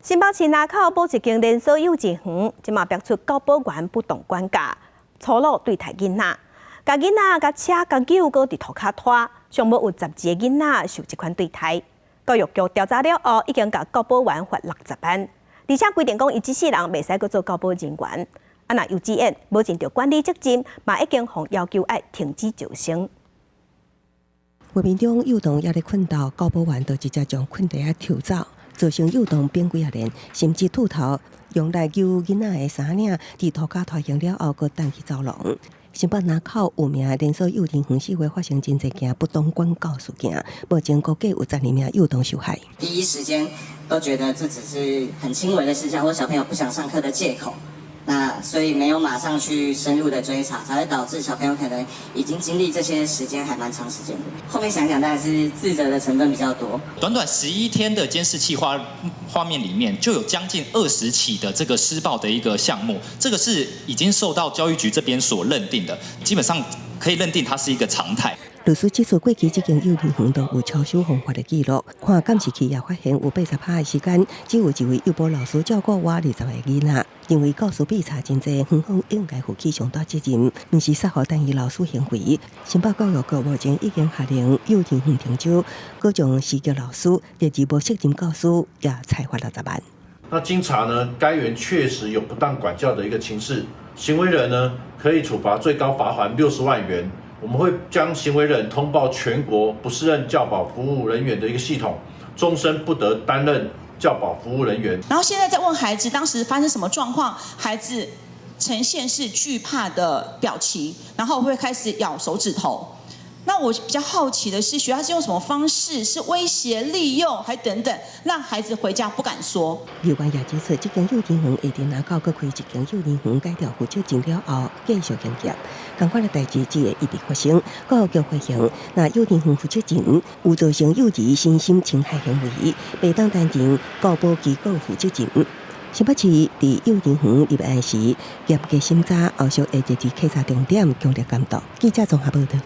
新北市林口某一間連鎖幼稚園，這馬爆出教保員不當管教、粗魯對待囡仔，共囡仔共車共搝，閣佇塗跤拖，上無有12個囡仔受這款對待。教育局調查了後，已經共教保員罰60萬，而且規定講伊這世人袂使閣做教保人員。啊，若幼稚園無盡著管理責任，嘛已經予要求愛停止招生。畫面中幼童猶咧睏覺，教保員就直接將睏地仔抽走，造成幼童扁幾仔輪，甚至禿頭用來搝囡仔的衫領，佇塗跤拖行了後，閣彈去走廊。新北林口有名連鎖幼兒園4月發生真濟件不當管教事件，目前估計有12名幼童受害。第一時間都覺得這只是很輕微的事項，或小朋友不想上課的借口。那所以沒有馬上去深入的追查，才會導致小朋友可能已經經歷這些時間，還蠻長時間的。後面想想，當然是自責的成分比較多。短短11天的監視器畫面裡面，就有將近20起的這個施暴的一個項目，這個是已經受到教育局這邊所認定的，基本上可以認定它是一個常態。律師指出，過去這間幼兒園都有抄守方法的記錄，看監視器也發現有80趴的時間，只有一位幼保老師照顧倚20個囡仔，認為教師比差真濟，園方應該負起上大責任，毋是煞予單一老師行為。新北教育局目前已經下令幼兒園停招，閣將失業老師、列入無責任教師也裁罰60萬。那經查呢，該園確實有不當管教的一個情事，行為人呢可以處罰最高罰鍰60萬元。我們會將行為人通報全國不適任教保服務人員的一個系統，終身不得擔任教保服務人員。然後現在在問孩子當時發生什麼狀況，孩子呈現是懼怕的表情，然後會開始咬手指頭。那我比較好奇的是，學校是用什麼方式？是威脅、利誘，還等等，讓孩子回家不敢說？議員也指出，這間幼兒園會佇林口閣開一間幼兒園，改掉負責任了後，繼續營業。仝款的代誌只會一直發生。教育局發現，若幼兒園負責人有造成幼兒身心侵害行為，袂當擔任教保機構負責人。新北市佇幼兒園立案時，嚴格審查，後續會列入稽查重點，強力監督。記者綜合報導。